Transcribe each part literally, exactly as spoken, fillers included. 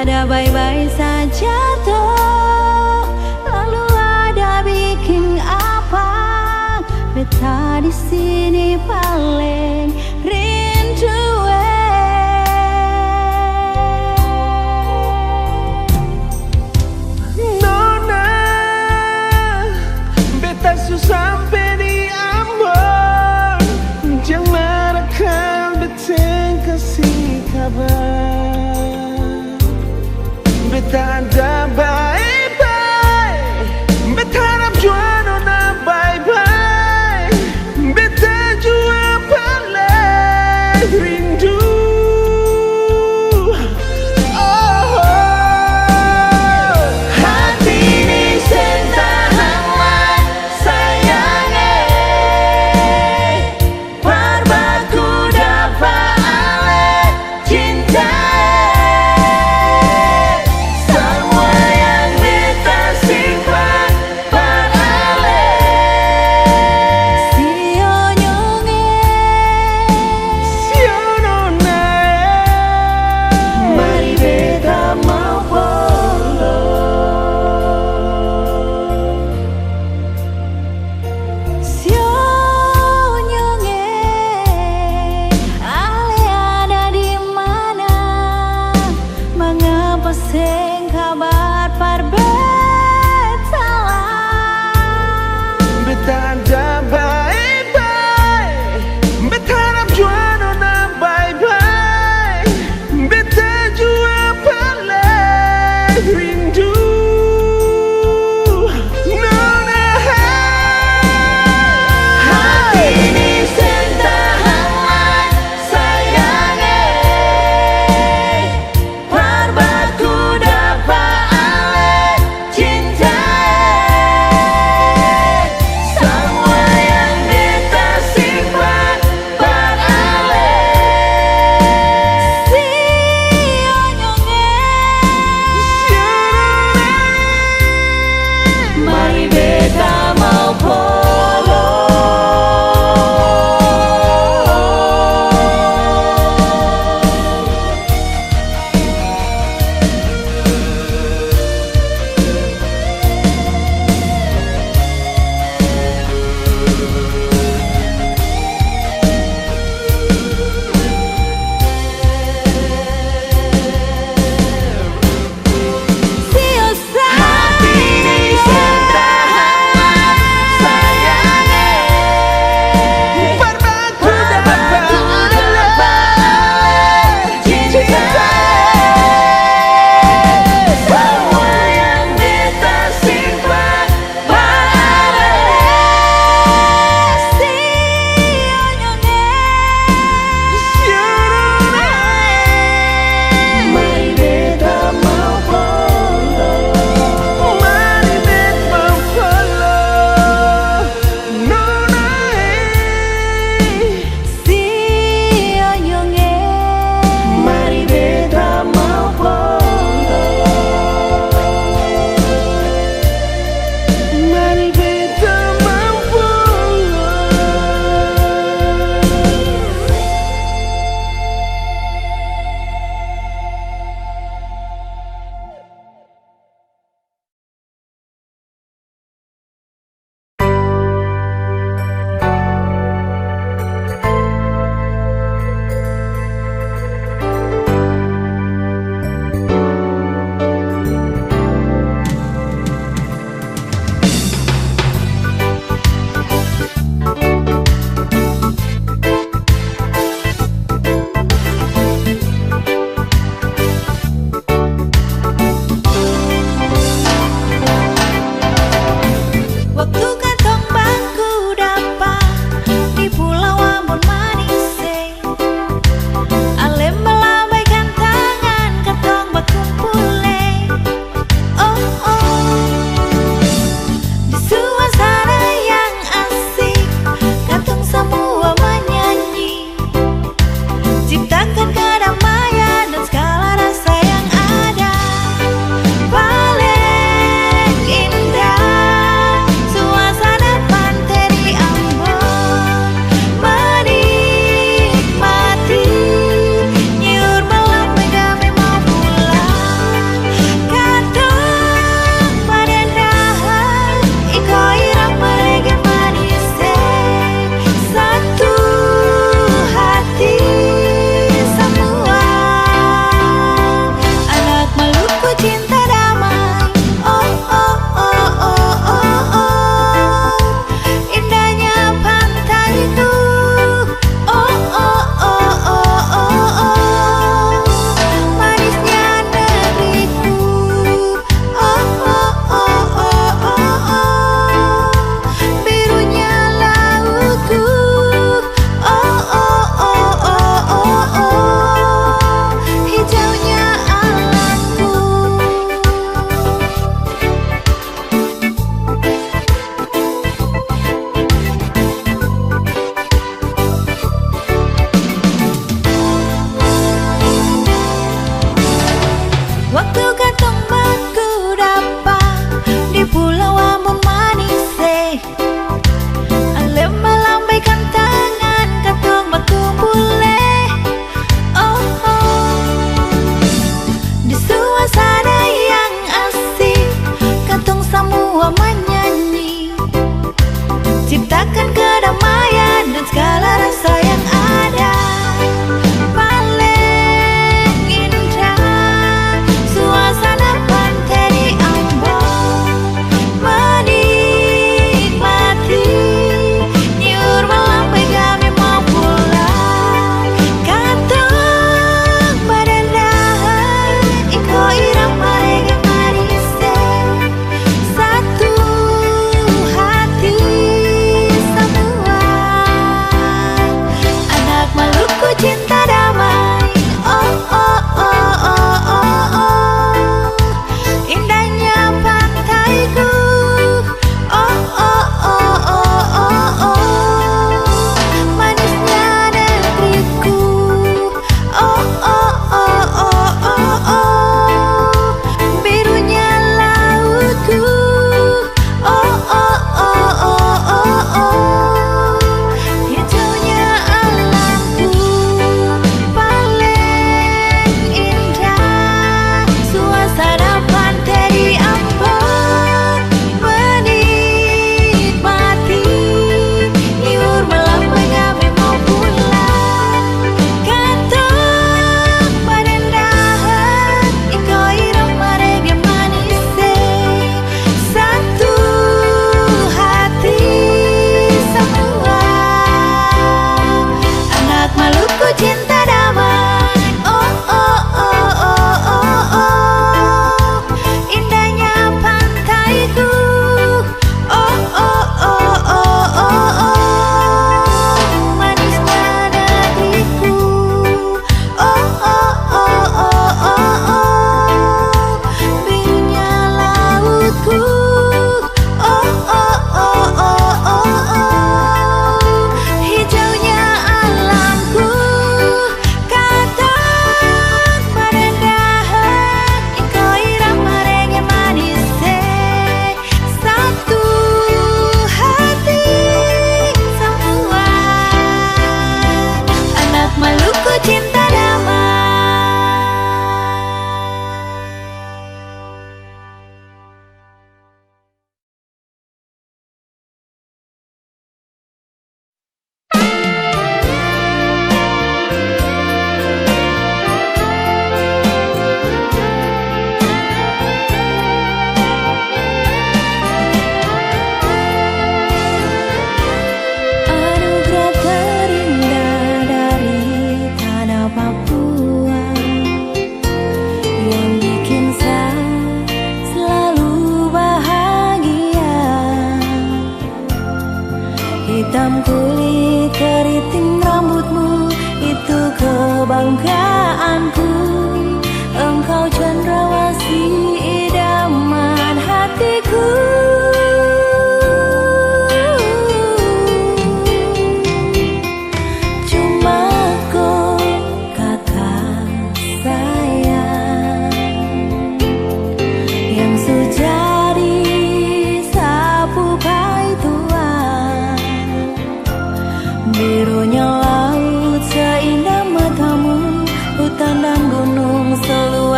Ada bae-bae saja to, lalu ada biking apa? Beta di sini paleng rindu, eh. Nona, beta su sampe di Ambon, jang marakan beta seng kasi kabar. Beta ada bae-bae, beta harap jua nona bae-bae. Beta jua paleng rindu. Oh, hati ini seng tahan lai, sayang, eh. Par baku dapa ale cinta, eh. Samua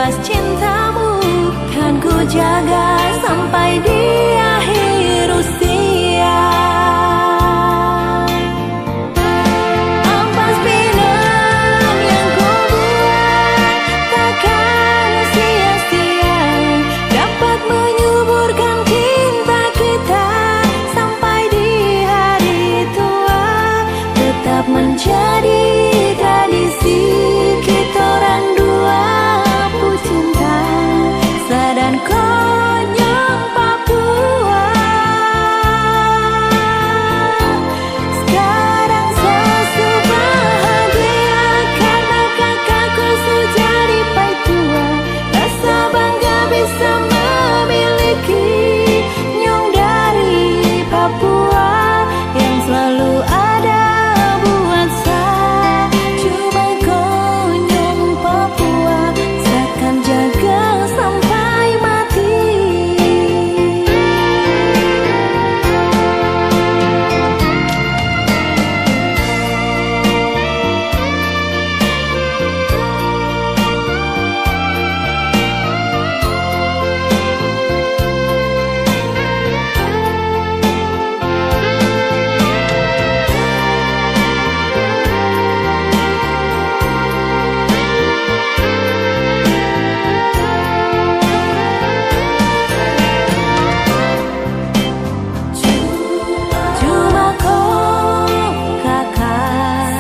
Cintamu kan ku jaga sampai di akhir usia. Ampas pinang yang ku buat takkan sia-sia, dapat menyuburkan cinta kita sampai di hari tua. Tetap menjadi tradisi kitorang dua pung cinta, sa dan konyong Papua. Skarang sa su bahagia karna kakaku su jadi paitua. Rasa bangga bisa memiliki nyong dari Papua yang selalu ada buat sa. Cuma konyong Papua, sa akan jaga sampai mati. Cuma ko kaka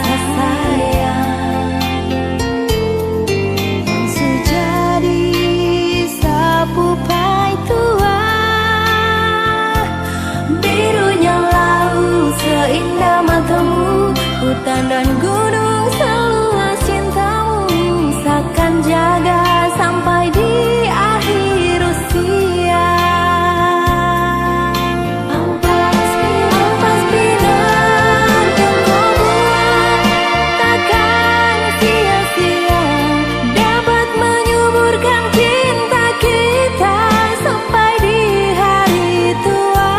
sasayang yang su jadi sa pu paitua. Birunya laut seindah matamu, hutan dan gunung seluas cintamu, sa akan jaga sampai di akhir usia. Ampas, ampas pinang yang ko buat takkan sia-sia, dapat menyuburkan cinta kita sampai di hari tua.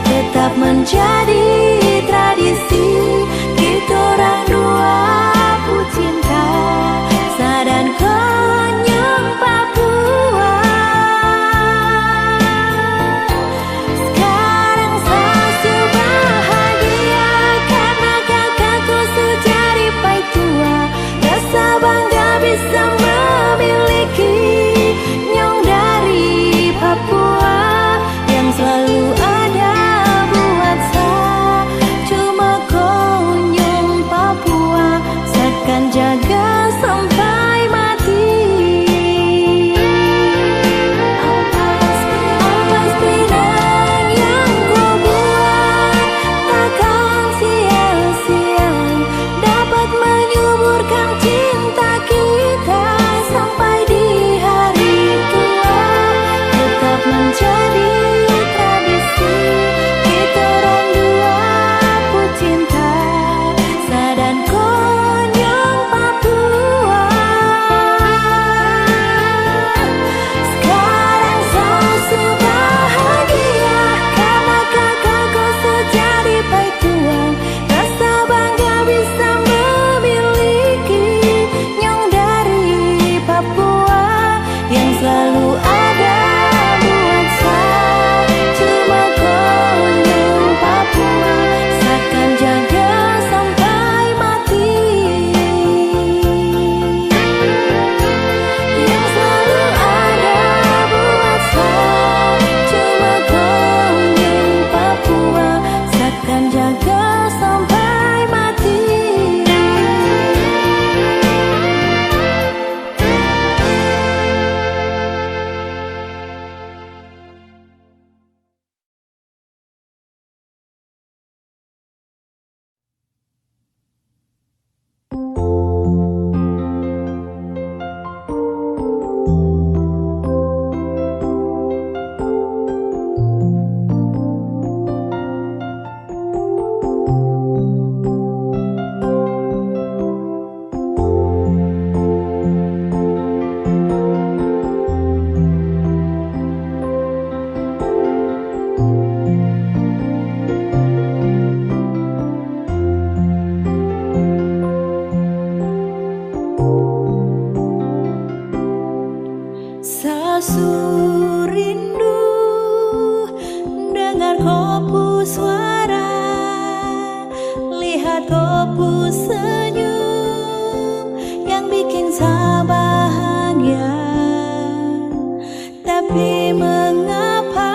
Tetap menjadi tradisi kitorang dua pu cinta, sa dan konyong Papua. Skarang sa su bahagia karna kakaku su jadi paitua. Rasa bangga bisa memiliki nyong dari Papua yang selalu ada buat sa. Su rindu dengar ko pu suara, lihat ko pu senyum yang bikin sa bahagia. Tapi mengapa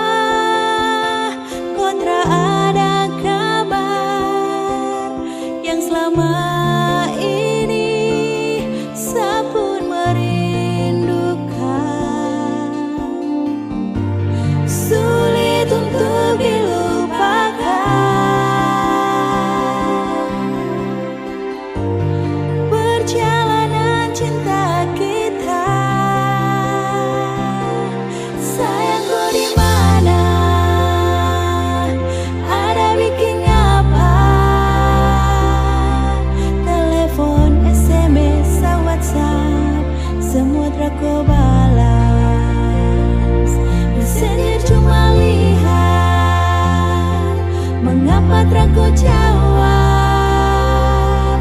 ko tra ada kabar yang selama ini sa pun merindukan. Sulit untuk dilupakan perjalanan cinta kita. Sayangku, di mana? Ada biking apa? Telepon, S M S, WhatsApp, semua tra ko balas. Messenger cuma lihat, mengapa tra ko jawab?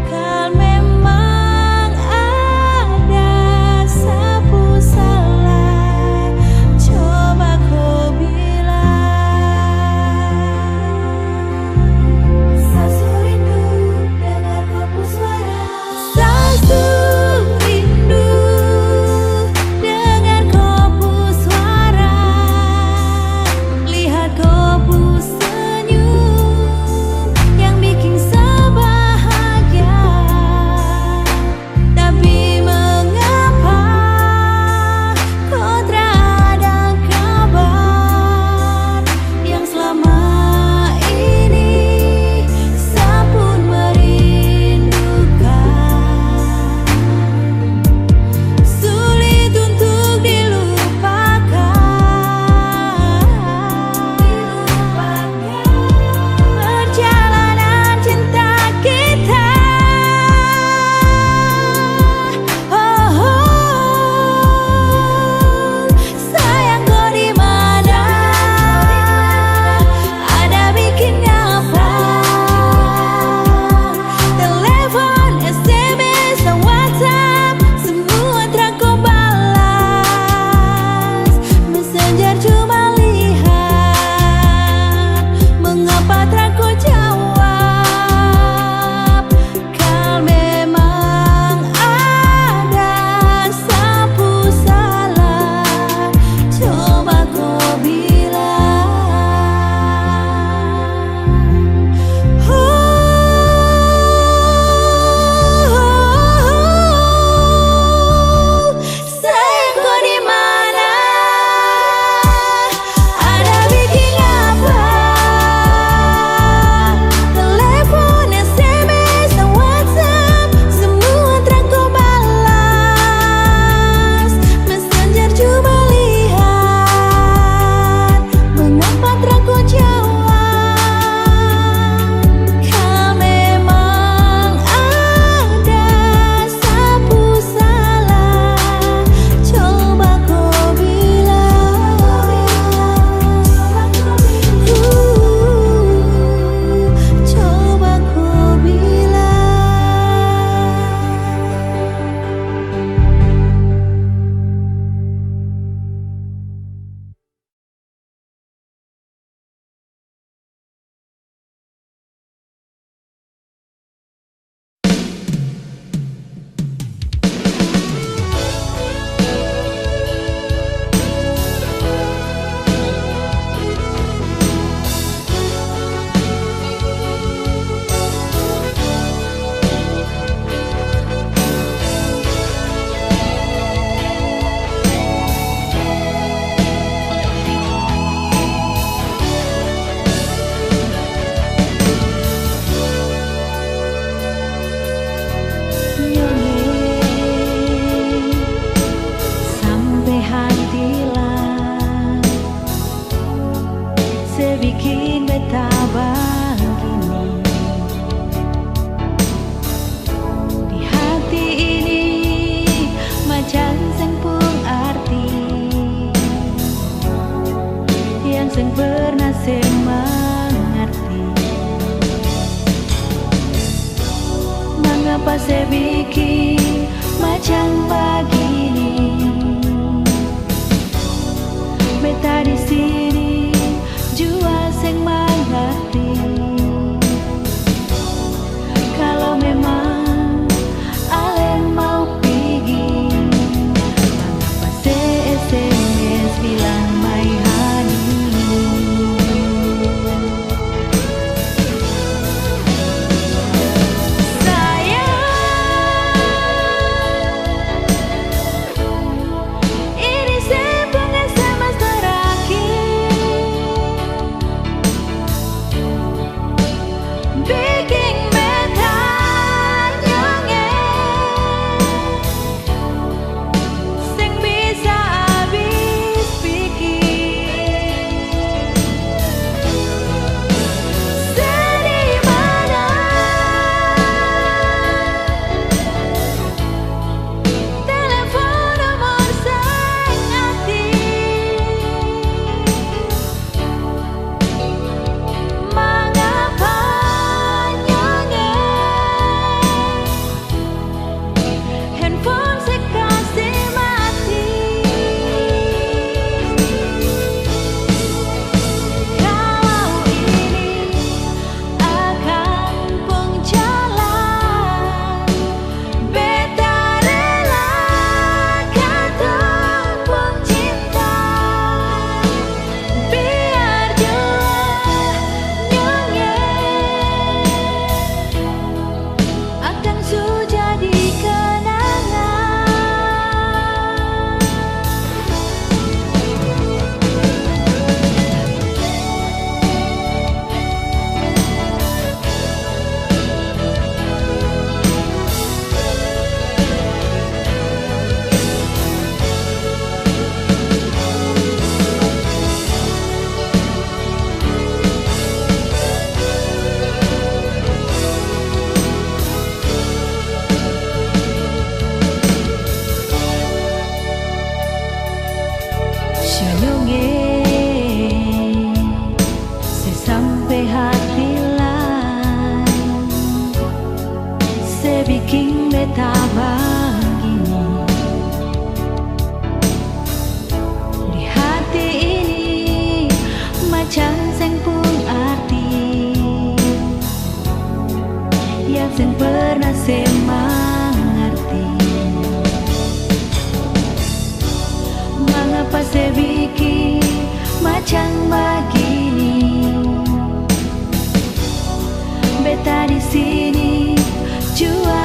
Kal memang ada sa pu salah, coba ko bilang. Sa su rindu dengar ko pu suara. Sa su rindu dengar ko pu suara, lihat ko pu senyum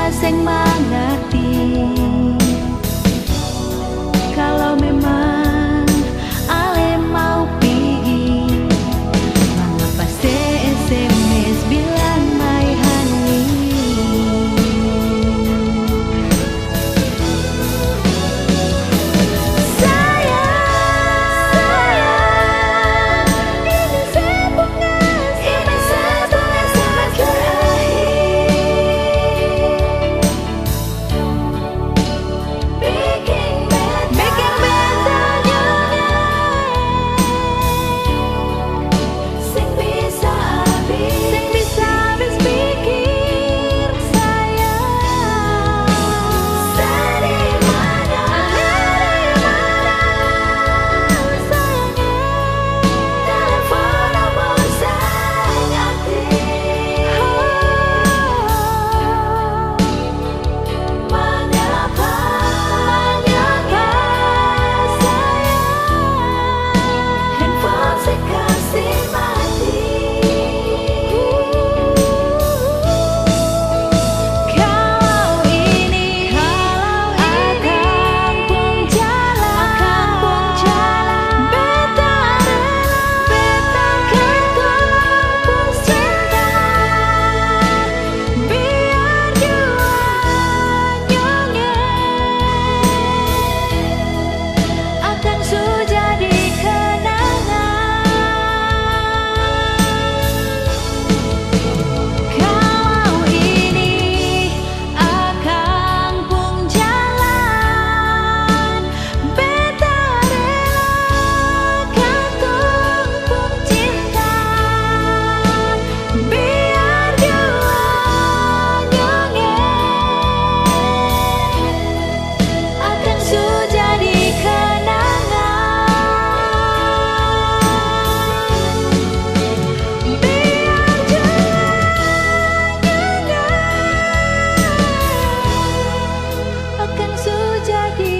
Seng mangarti. Kalo memang ale mau pigi, mangapa seng S M S bilang, "My honey"? Sayang, ini se pung S M S terakhir. Biking beta nyonyo. Seng bisa abis. Seng bisa abis pikir, sayang. Sadimana, sadimana, sayang. Telepon nomor seng aktif. Mangapa, mangapa, sayang, handphone se kasi mati? Kalau ini, kalau ini akang pung jalan, akang pung jalan, beta rela, beta katong pung cinta. Biar jua nyonyo akang su jadi kenangan. Kalau ini akang pung jalan, beta rela katong pung cinta, biar jua nyonyo akang su jadi kenangan. Biar jua nyonyo akang su jadi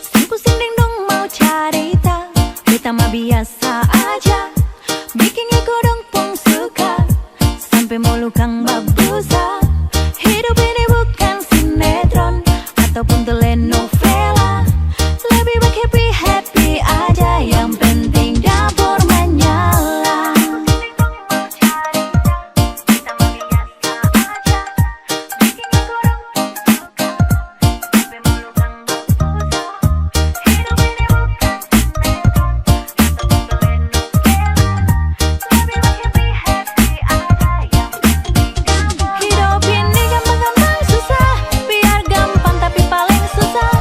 Seng pusing deng dong mau carita, beta mah biasa aja. Biking iko dong pung suka, sampe mulu kang babusa. Hidup ini bukan sinetron ataupun telenovela. Lebih baik happy-happy aja, yang penting dapur menyala. Hidop ini gampang-gampang susah, biar gampang tapi paleng susah.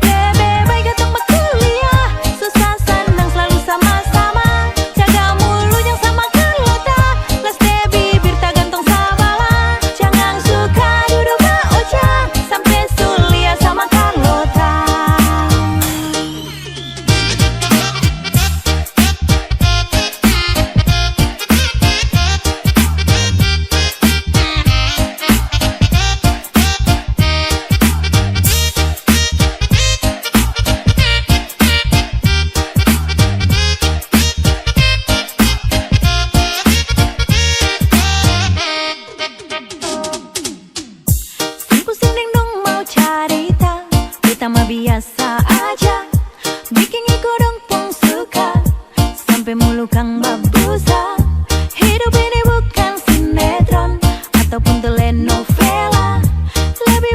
Lebe bae katong bakuliah, susah sanang slalu sama-sama. Jaga mulu jang sama karlota, las de bibir tagantong sabala. Jangan suka dudu baoca, sampe su lia sama karlota. Seng pusing deng dong mau carita, beta mah biasa aja. Biking iko dong pung suka, sampe mulu kang babusa. Hidup ini bukan sinetron ataupun telenovela. Lebih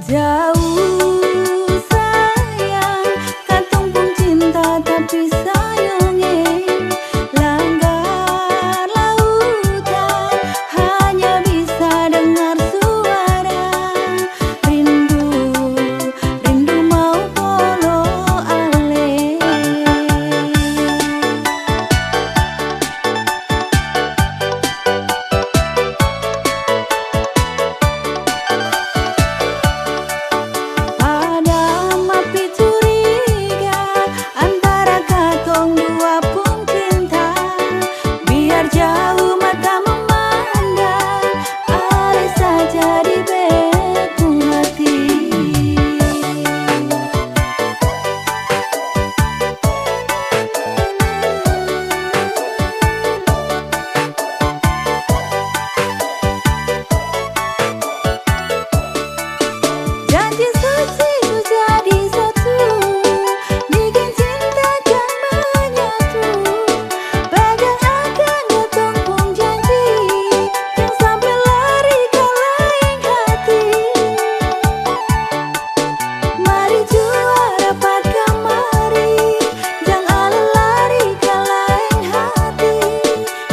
Jauh sayang, katong pung cinta tapi sayang, eh, langgar lautan, hanya bisa dengar suara rindu, rindu mau polo ale. Ada mapi curiga antara katong dua pung cinta. Biar jauh mata memandang, ale saja di beta pung hati. Janji suci ku jadi satu, bikin cinta jang menyatu. Pegang akang katong pung janji, jang sampe lari ka laeng hati. Mari jua rapat kamari, jang ale lari ka laeng hati.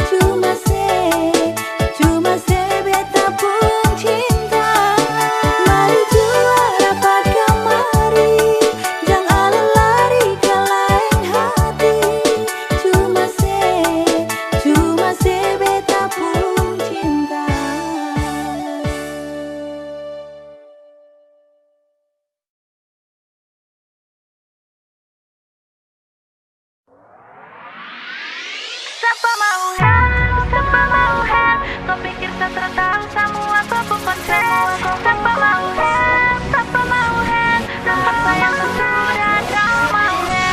Cuma se, cuma se beta pung cinta. Mari jua rapat kamari, jang ale lari ka laeng hati. Cuma se, cuma se beta pung cinta. Sapa mau help, sapa mau help? Ko pikir sa tra tau samua ko pung konsep. Sapa mau help, sapa mau help? Nomor sayang su sudah, tau mau help.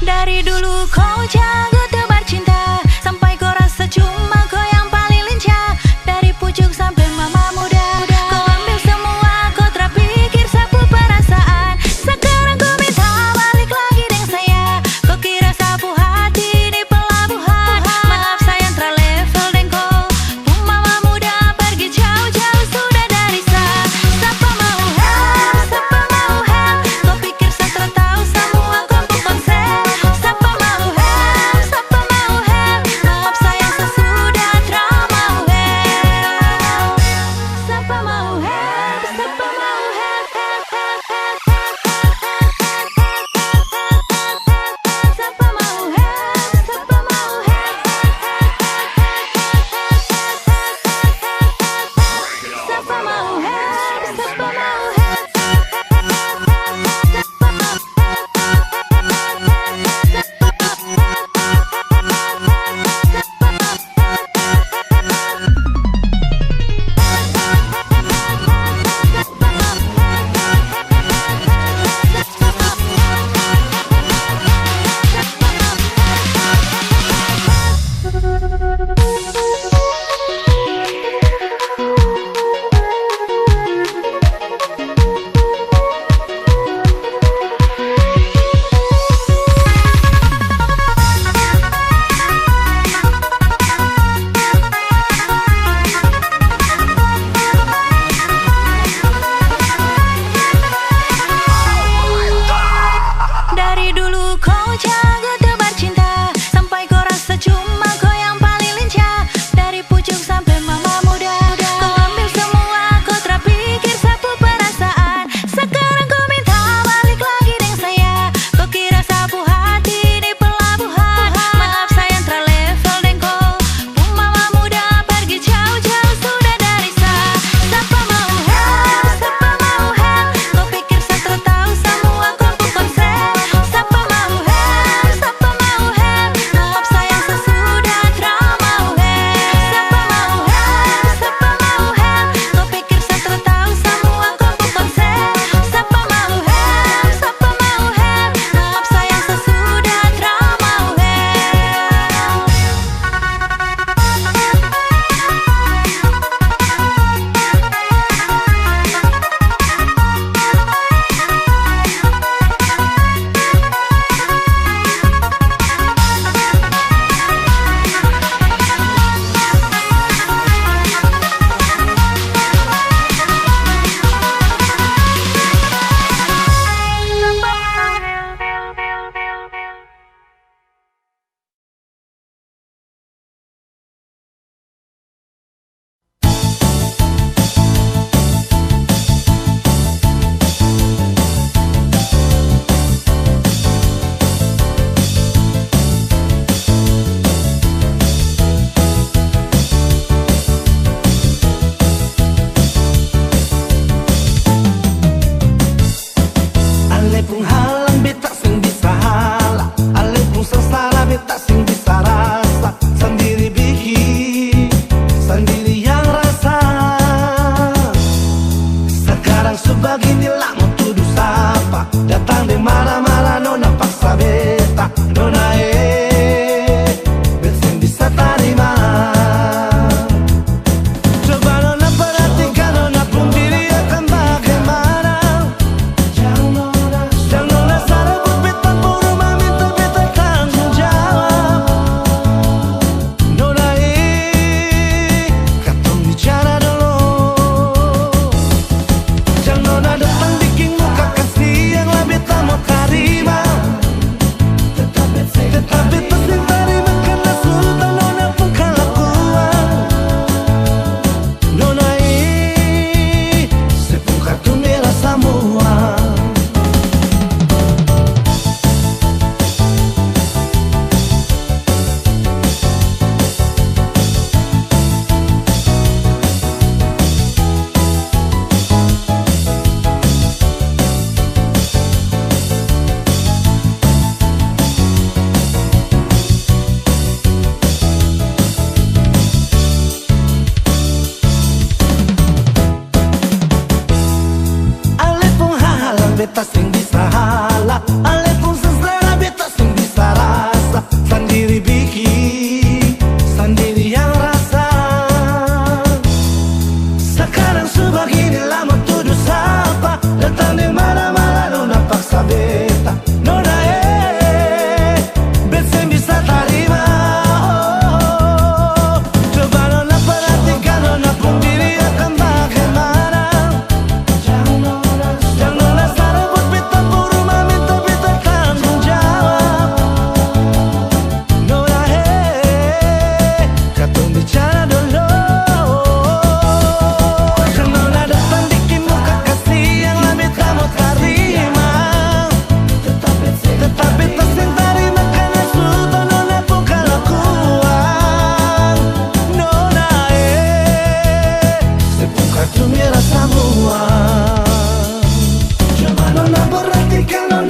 Dari dulu ko jago tebar cinta, sampai ko rasa cuma ko yang paling lincah. Dari pucuk sampe mama muda, ko ambil semua, ko tra pikir sapu perasaan. Sekarang ko minta balik lagi deng saya, ko kira sapu hati di pelabuhan. Maaf sayang, tra level deng ko. Pung mama muda pergi jauh-jauh sudah dari sa. Sapa mau help, sapa mau help? Ko pikir sa tra tau samua ko pung konsep. Sapa mau help,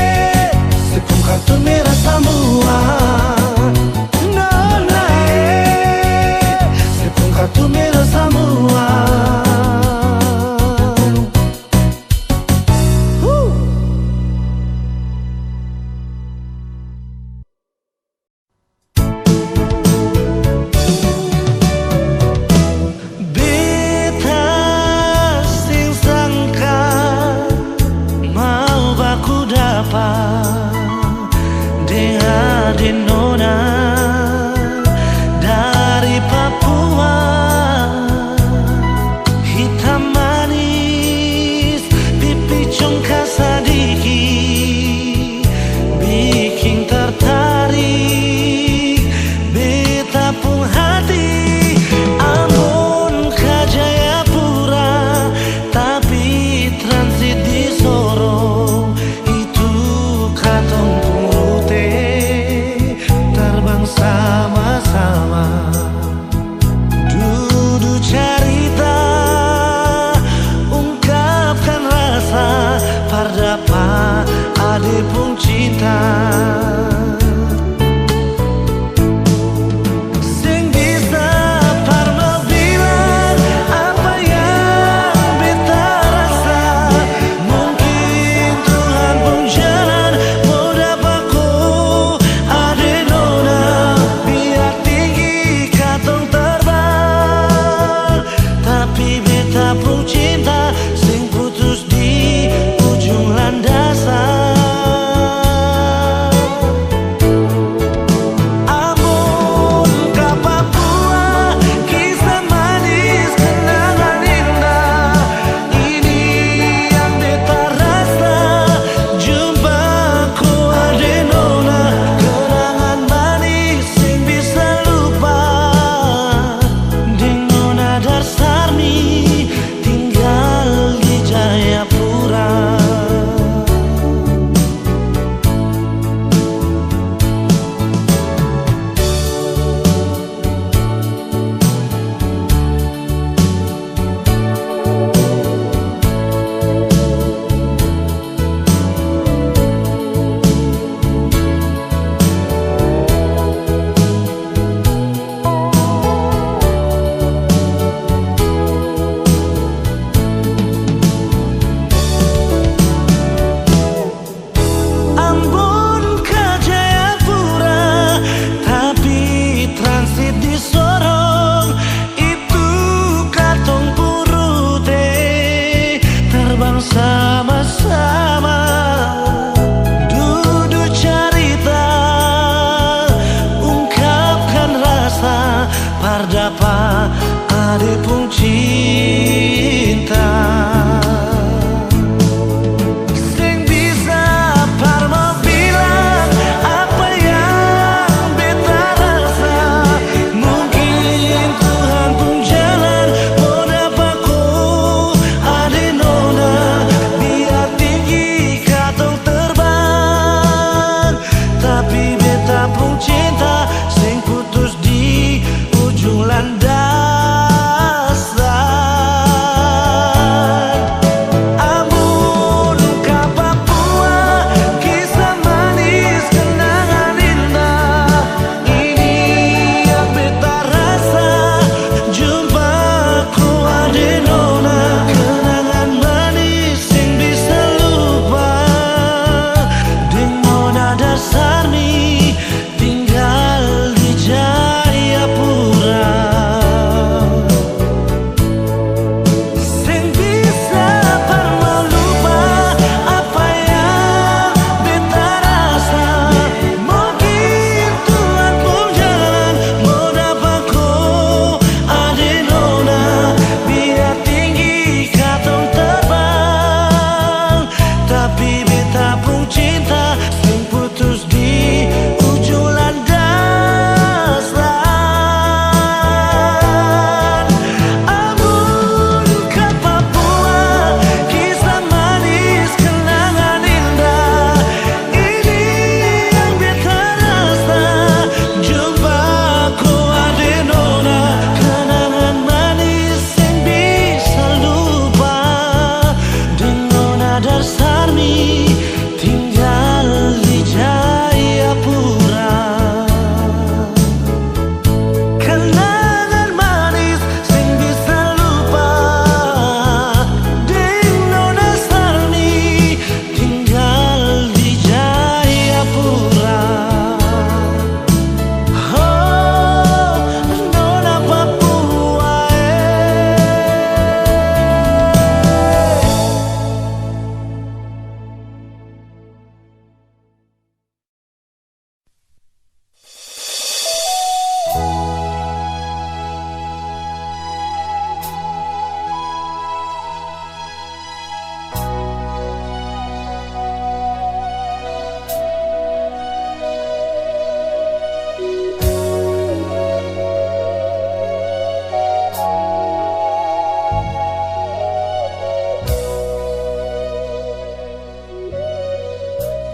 eh, se pung kartu mera samua. Nona eh, se pung kartu mera samua. Huh. Beta seng sangka mau baku dapa deng ade nona dari Papua. Hitam manis, pipi congkak sadiki, biking tartarik beta pung hati. Ambon ka Jayapura, tapi transit di Sorong, itu katong pung rute, terbang sama-sama. Dudu carita, ungkapkan rasa, par dapa ade pung cinta. Seng bisa par mau bilang apa yang beta rasa. Mungkin Tuhan pung jalan mo dapa ko ade nona, biar tinggi katong terbang, tapi beta pung cinta seng putus di ujung landasan. Ambon ka Papua, kisah manis, kenangan indah. Ini yang beta rasa, jumpa ko ade nona, kenangan manis seng bisa lupa. Deng nona Darsarni tinggal di Jayapura. Ambon ka Jayapura, tapi transit di Sorong, itu katong pung rute, terbang sama-sama. Dudu carita, ungkapkan rasa, par dapa ade pung cinta. Seng bisa par mau bilang apa yang beta rasa. Mungkin Tuhan pung jalan mo dapa ko ade nona, biar tinggi katong terbang, tapi beta pung cinta seng putus di ujung landasan.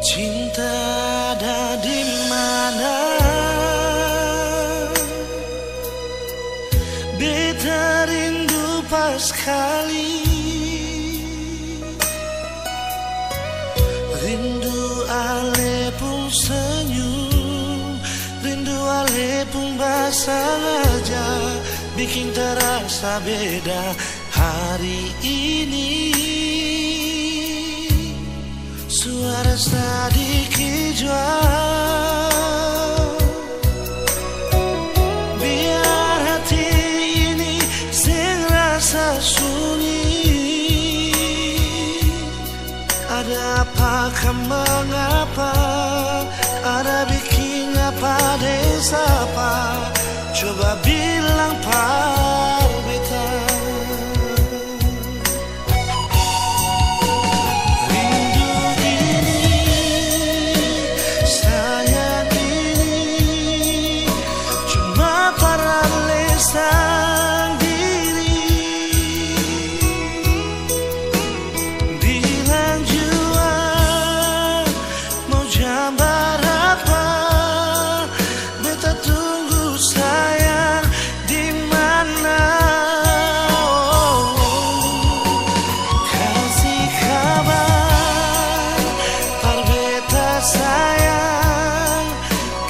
Cinta ada di mana? Beta rindu paskali. Rindu ale pung senyum, rindu ale pung basangaja, biking tarasa beda hari ini. Suara sadiki jua, biar hati ini seng rasa sunyi. Ada apa ka mengapa? Ada biking apa deng sapa? Coba bilang par beta. Rindu ini, sayang ini, cuma par ale sandiri. Bilang jua, mau jam barapa? Beta tunggu sayang di mana? Oh, kasi kabar par beta sayang,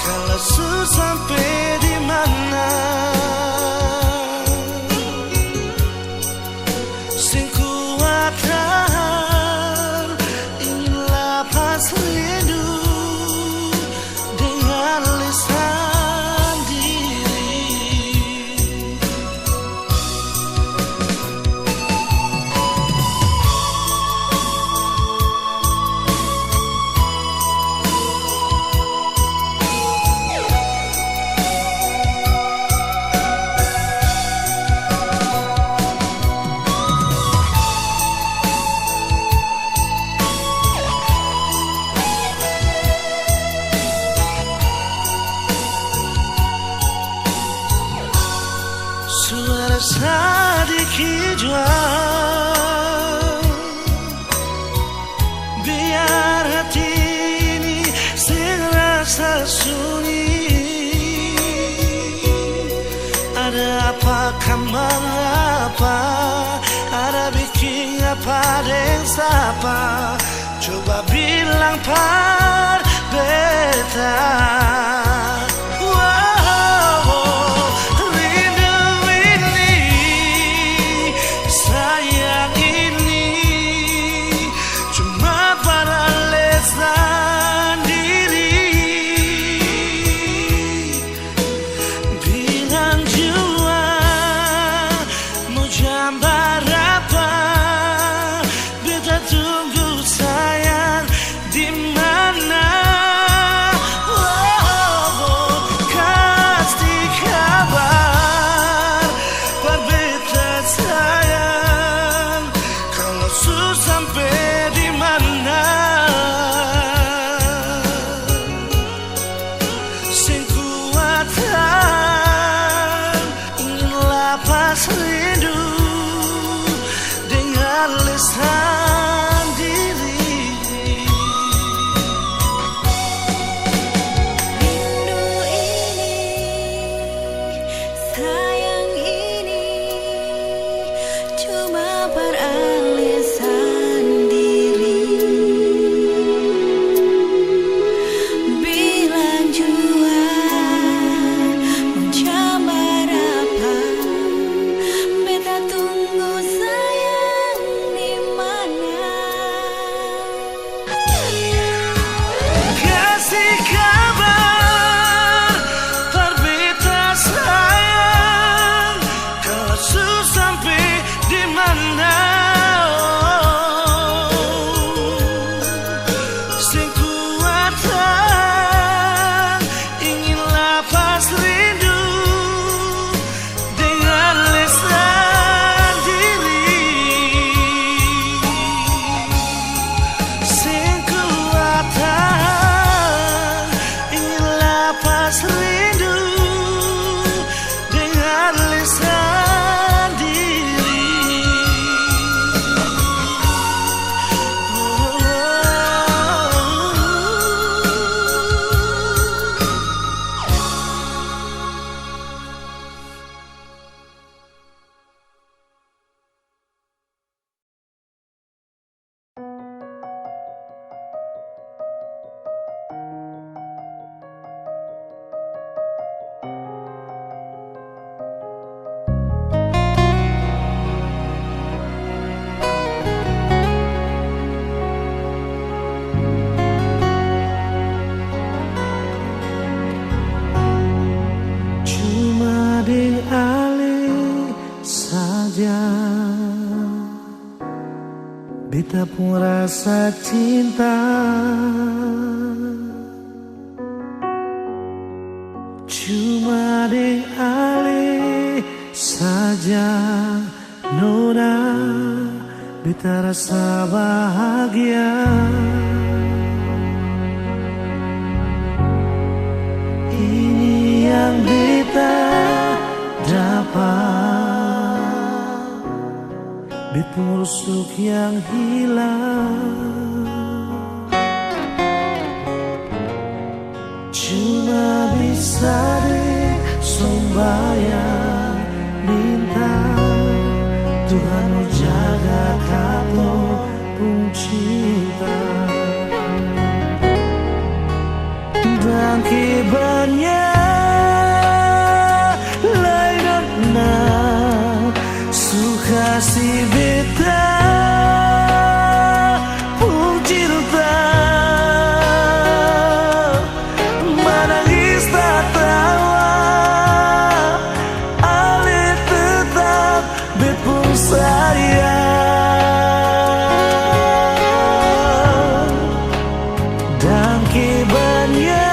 kalo su sampe di mana? Seng kuat tahan, ingin lapas rindu dengan lisan diri. Suara sadiki jua, biar hati ini seng rasa sunyi. Ada apa ka mengapa? Ada biking apa deng sapa? Coba bilang par beta. Wow, rindu ini, sayang ini, cuma par ale sandiri. Bilang jua, mau jam barapa? Beta tunggu sayang di mana? Oh, kasi kabar par beta sayang, kalo su sampe di mana? Seng kuat tahan, ingin lapas rindu dengan lisan diri. Rindu ini, sayang ini, cuma par ale sandiri. Bilang jua, mau jam barapa? Beta tunggu sayang di mana? Kasi kabar par beta sayang, kalo su sampe di mana? Oh, seng kuat tahan, ingin lapas rindu dengan lisan diri. Seng kuat tahan, ingin lapas rindu dengan lisan diri. Oh, oh, oh. Kita pung rasa cinta cuma deng ale saja, nona, beta rasa bahagia. Ini yang beta dapat. Beta pung rusuk yang hilang, cuma bisa deng sombayang minta Tuhan mo jaga katong pung cinta. Dangke banya lai nona su kasi beta pung cinta. Manangis tatawa, ale tetap beta pung sayang. Dangke banya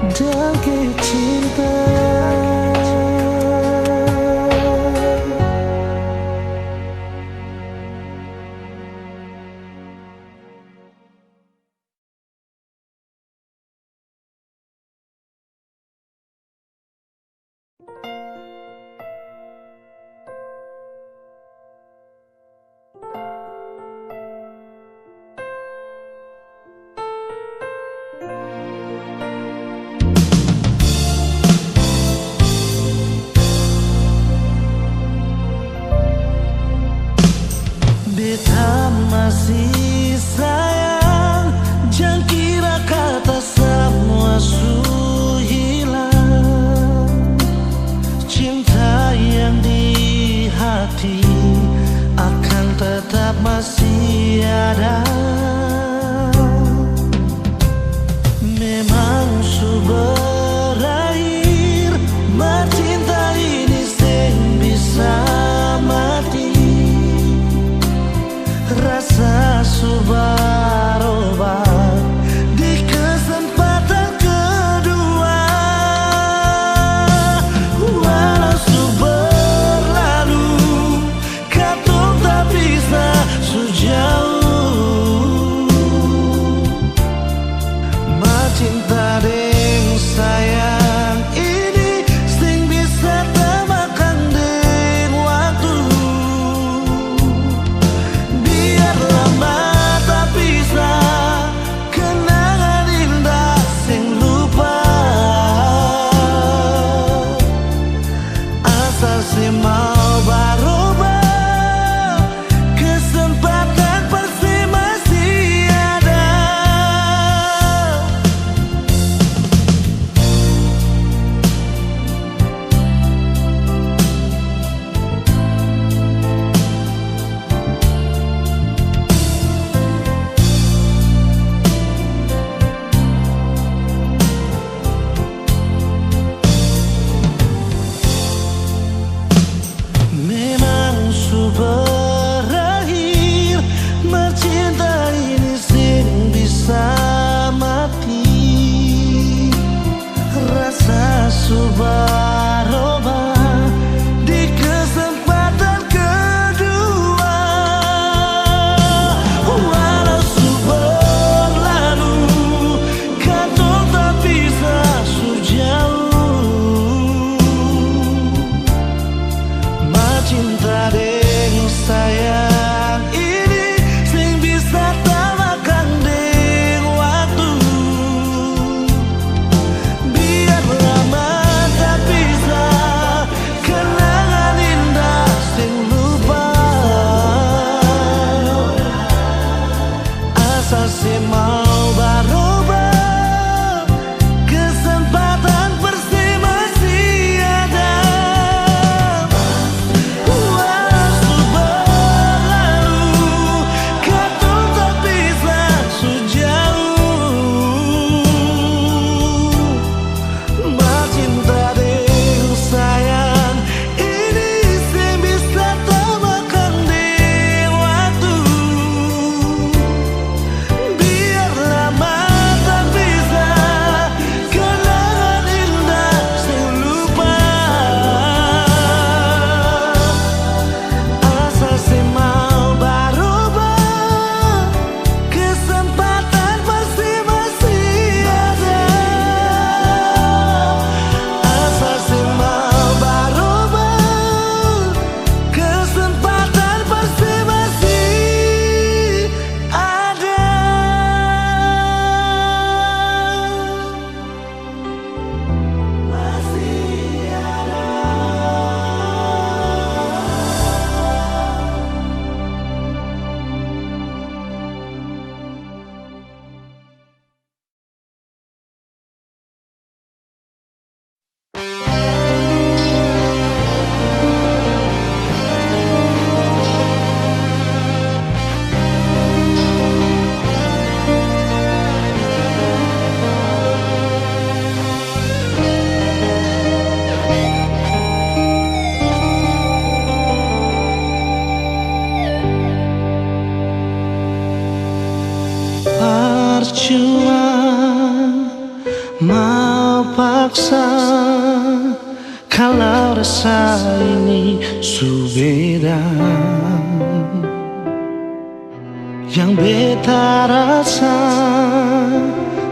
Dangke cinta. Paksa, kalau rasa ini su beda. Yang beta rasa,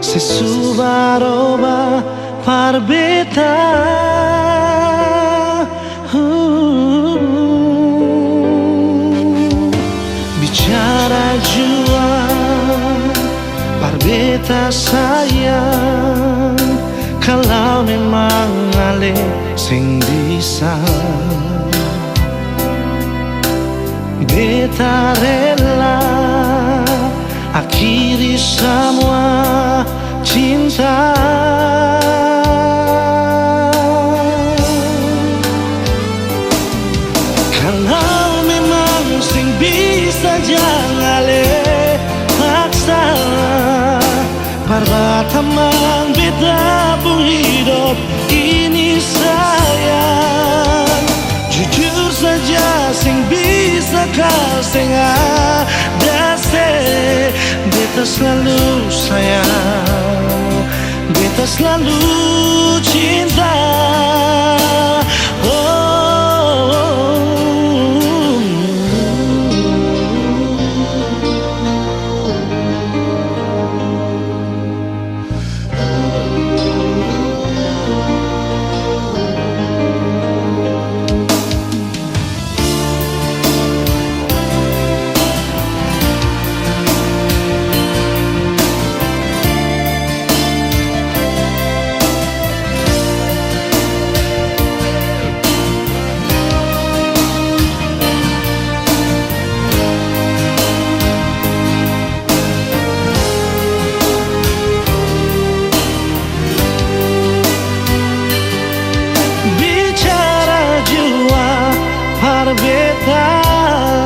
se su baroba par beta. Bicara jua par beta sayang, kalau memang ale seng bisa, beta rela akhiri samua cinta. Kalau memang seng bisa, jang ale paksa. Par batamang beta pung hidop ini sayang. Jujur saja seng bisa ka seng ada se. Beta slalu sayang, beta slalu cinta. Oh. Bicara jua par beta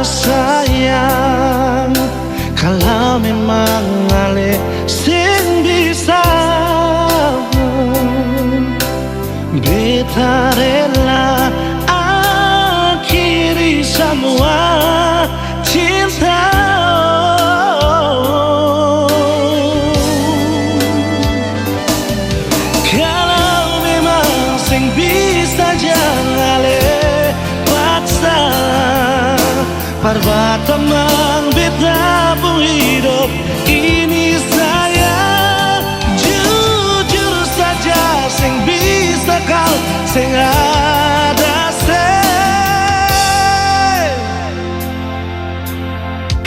sayang, kalau memang ale seng bisa, beta rela akhiri samua cinta. Kalau memang seng bisa, jang ale paksa. Par batamang beta pung hidop ini sayang. Jujur saja seng bisa kal seng ada se.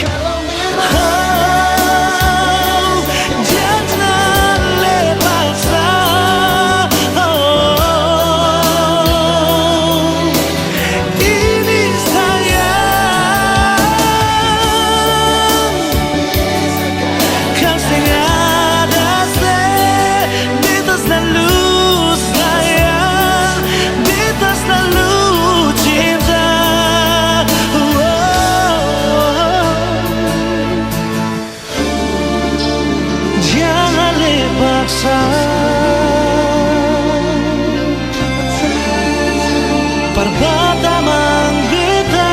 Kalau memang, oh, jangan le paksa, oh. Ini sayang, kan seng ada se, beta slalu sayang, beta slalu cinta. Jang ale paksa, par batamang beta.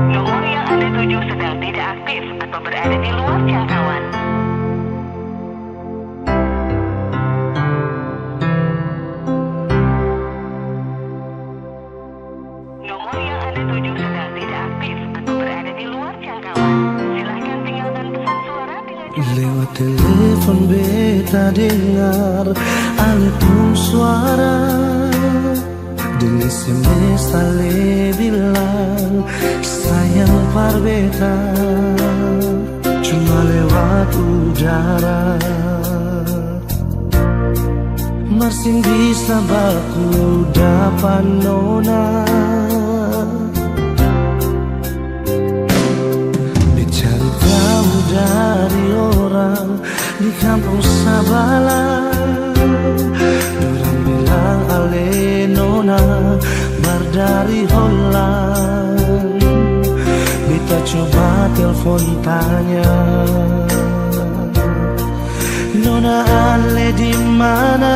Nomor yang Anda tuju sedang tidak aktif atau berada di luar jangkauan. Nomor yang Anda tuju sedang tidak aktif atau berada di luar jangkauan. Silahkan tinggalkan pesan suara dengan cara. Lewat telepon beta dengar ale pung suara. Deng S M S ale bilang sayang par beta, cuma lewat udara. Mar seng bisa baku dapa nona. Beta cari tau dari orang di kampong sabalah, dorang bilang ale nona baru dari Holland. Beta coba telfon tanya, nona ale di mana?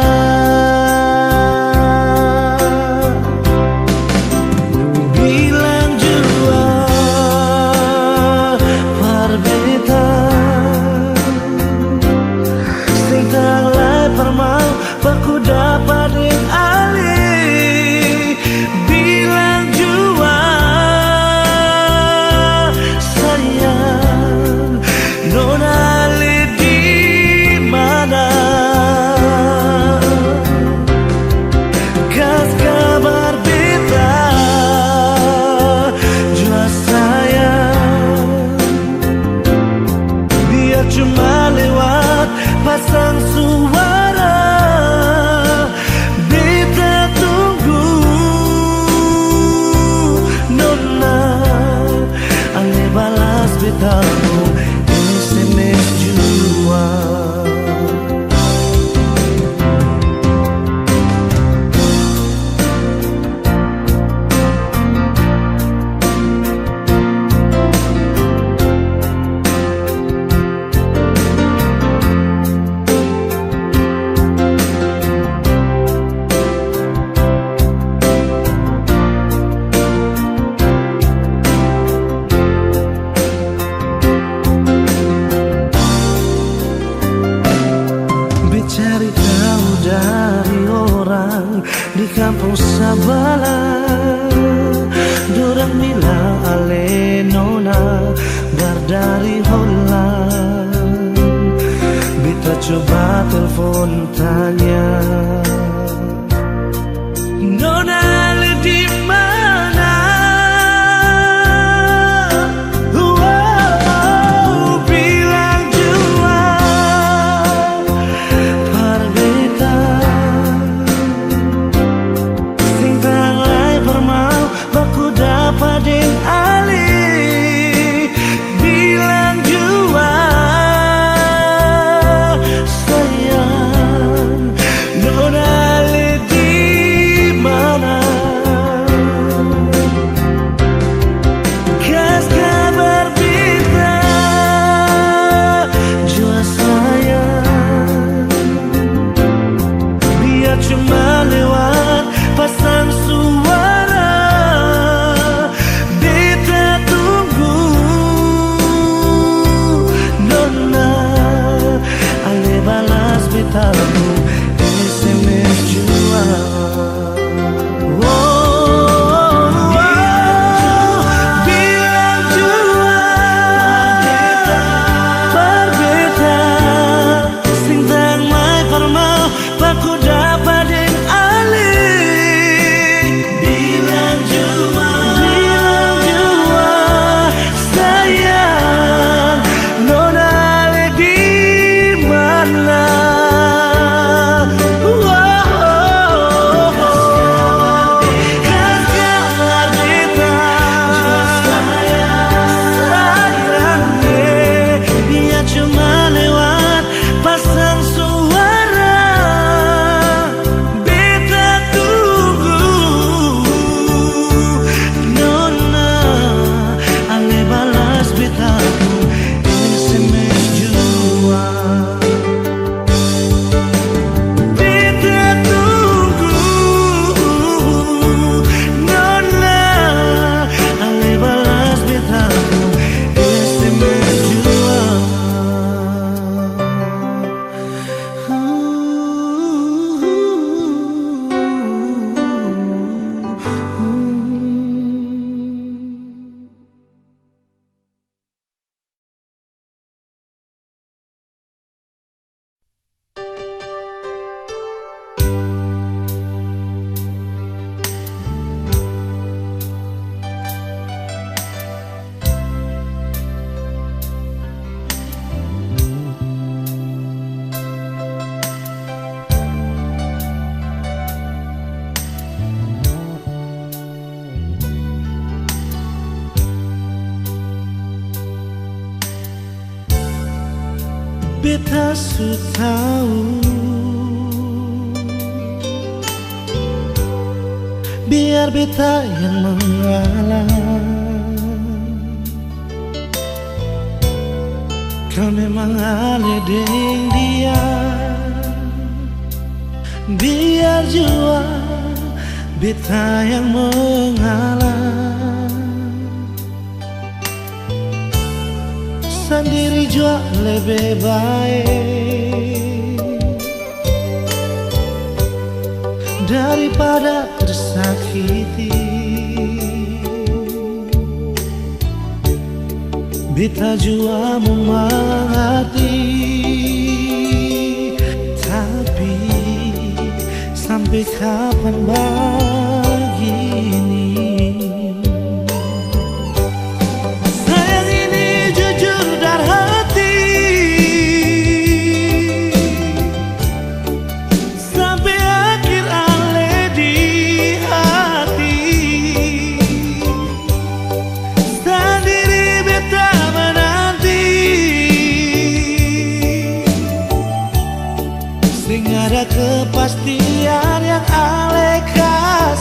Di kampong sabala, dorang bilang ale nona bar dari Holland. Beta coba telfon tanya, nona ale di mana? Wow, bilang jua par beta, seng tau lai par mau baku dapa deng ale. Bilang jua, sayang, nona ale di mana? Kas kabar beta jua, sayang, biar cuma lewat pasang suara. Beta tunggu, nona ale balas beta pung S M S jua. Oh, oh, bilang jua par beta, seng tau mai par mau baku dapa deng ale. Bilang jua, bilang jua, sayang, nona ale di mana? Kas kabar beta, sayang, eh, biar cuma lewat pasang suara. Beta tunggu, nona, ale balas beta pung S M S jua. Beta tunggu, nona, ale balas beta pung S M S jua. Beta su tau, biar beta yang mengalah. Kal memang ale deng dia, biar jua beta yang mengalah. Sandiri jua lebe bae daripada tersakiti. Beta jua mo mangarti, tapi sampe kapan bagini? Sayang, ini jujur dari hati. Sampe akhir ale di hati. Sandiri beta menanti. Seng ada kepastian yang ale kas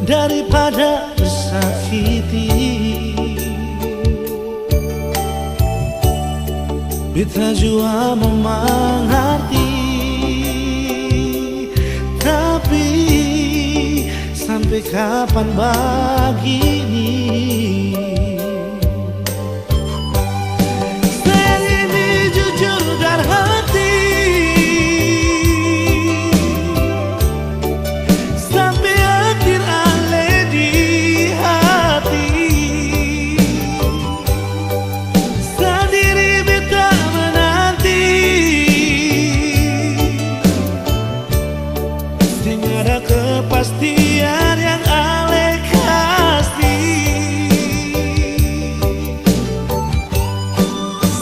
Daripada sakiti, beta jua mau mangarti, tapi sampe kapan bagini? Sayang ini jujur dari hati, sampe akhir ale di hati. Sandiri beta menanti, seng ada kepastian yang ale kasi.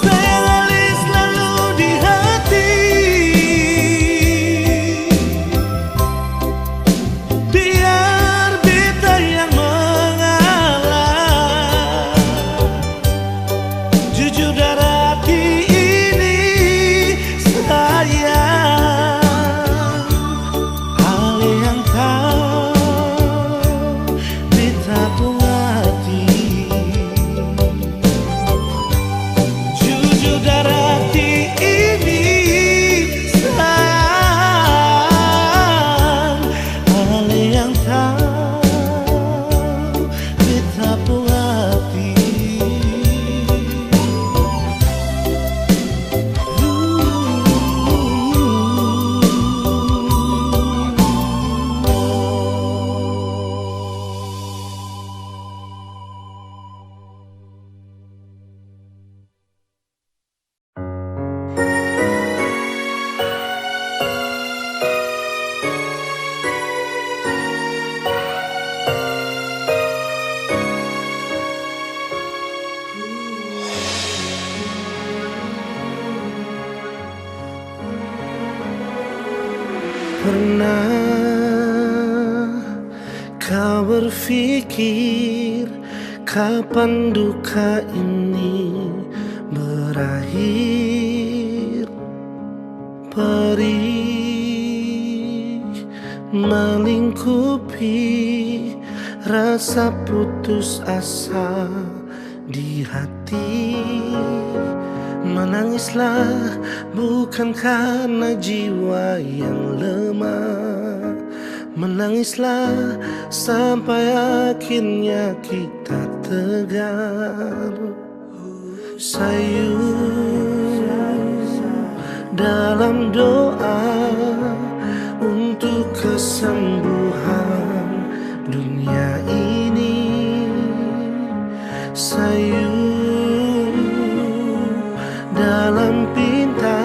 Sayang ale slalu di hati, biar beta yang mengalah. Jujur dari hati ini, sayang, ale yang tau beta pung hati. Jujur dari hati ini, sayang, ale yang tau beta pung hati. Pernah kau berpikir kapan duka ini berakhir? Perih melingkupi rasa putus asa di hati. Menangislah bukan karena jiwa yang lemah. Menangislah sampai akhirnya kita tegar. Sayu dalam doa untuk kesembuhan dunia ini. Sayu dalam pinta,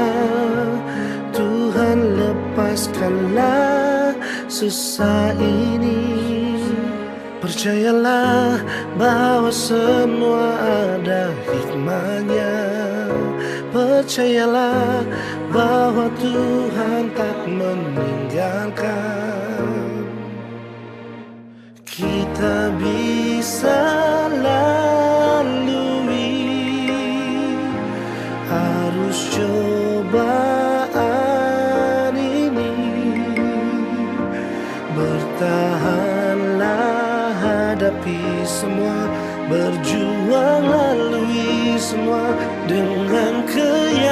Tuhan lepaskanlah susah ini. Percayalah bahwa semua ada hikmahnya. Percayalah bahwa Tuhan tak meninggalkan. Kita bisa lalui arus cobaan ini. Bertahanlah hadapi semua, berjuang lalui semua dengan keyakinan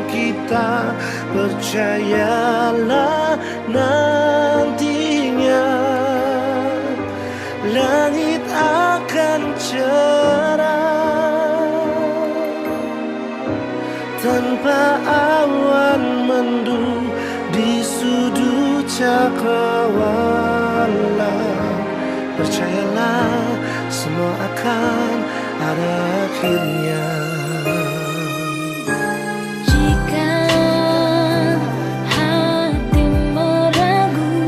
kita. Percayalah nantinya langit akan cerah tanpa awan mendung di sudut cakrawala. Percayalah, semua akan ada akhirnya. Jika hatimu ragu,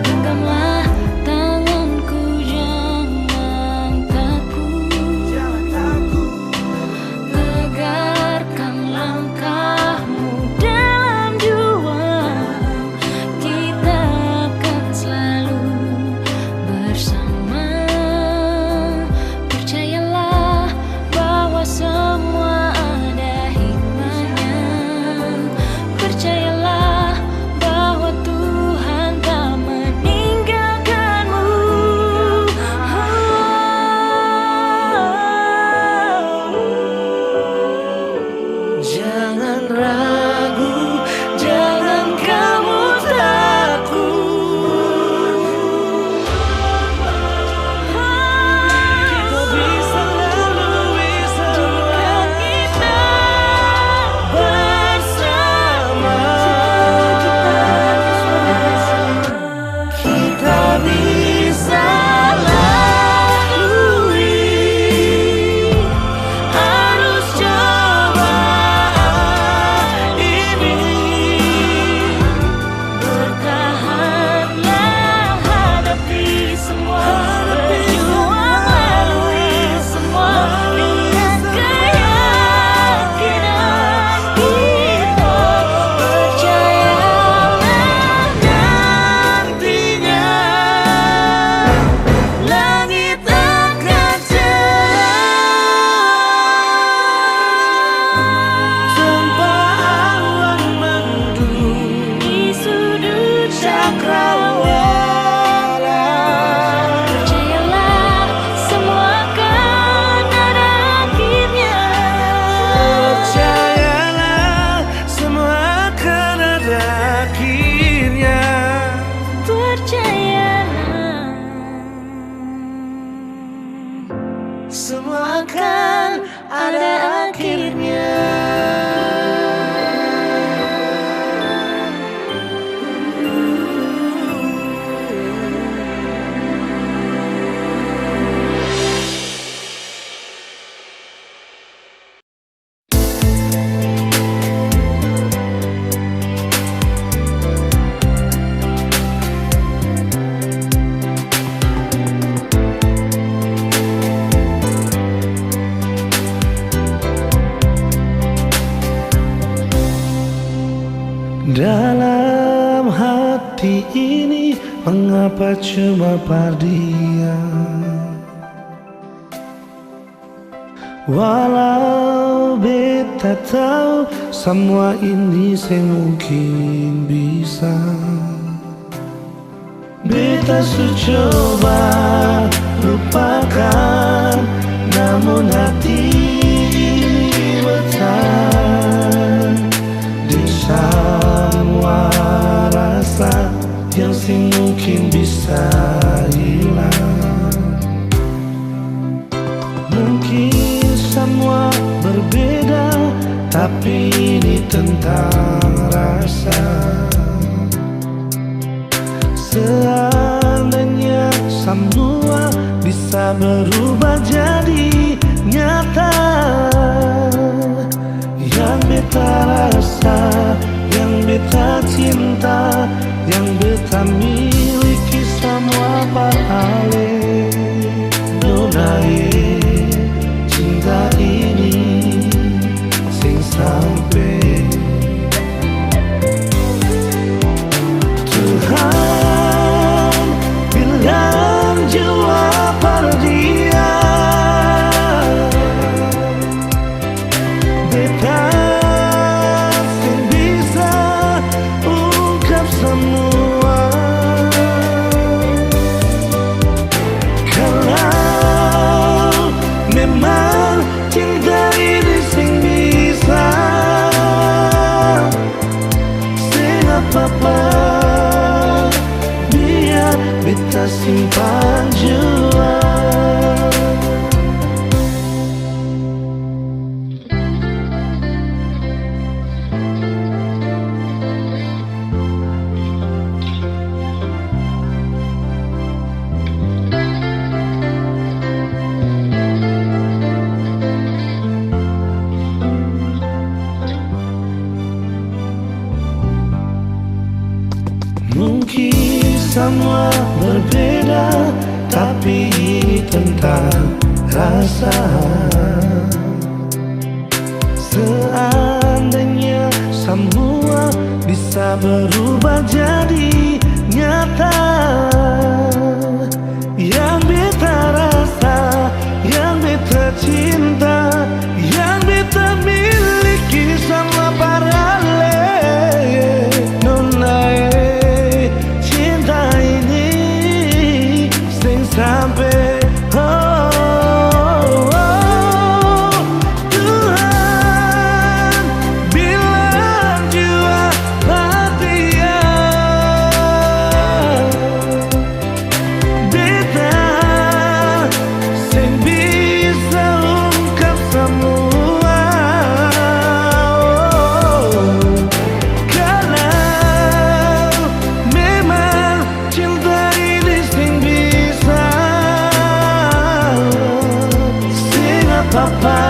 genggamlah tanganku, jangan takut. Tegarkan langkahmu dalam juang, kita akan selalu bersama. Percayalah bahwa semua Semua akan ada akhirnya. Dalam hati ini, mengapa cuma par dia? Walau beta tau samua ini seng mungkin bisa. Beta su coba lupakan, namun hati ini bertahan deng samua rasa yang seng mungkin bisa hilang. Mungkin samua berbeda, tapi ini tentang rasa. Seandainya samua bisa berubah jadi nyata, yang beta rasa, yang beta cinta, yang beta miliki samua par ale. Nona e, cinta ini seng sampe. Tuhan bilang jua par dia, beta seng bisa ungkap samua. Kalau memang cinta ini seng bisa, seng apa-apa, biar beta simpan jua. Mungkin samua berbeda, tapi ini tentang rasa. Seandainya samua bisa berubah jadi nyata, yang beta rasa, yang beta cinta, yang beta miliki sama par ale. Nona e, cinta ini seng sampe, oh, oh, oh. Tuhan bilang jua par dia, beta seng bisa ungkap samua. Kalau memang cinta ini seng bisa, seng apa-apa,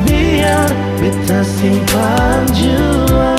biar beta simpan jua.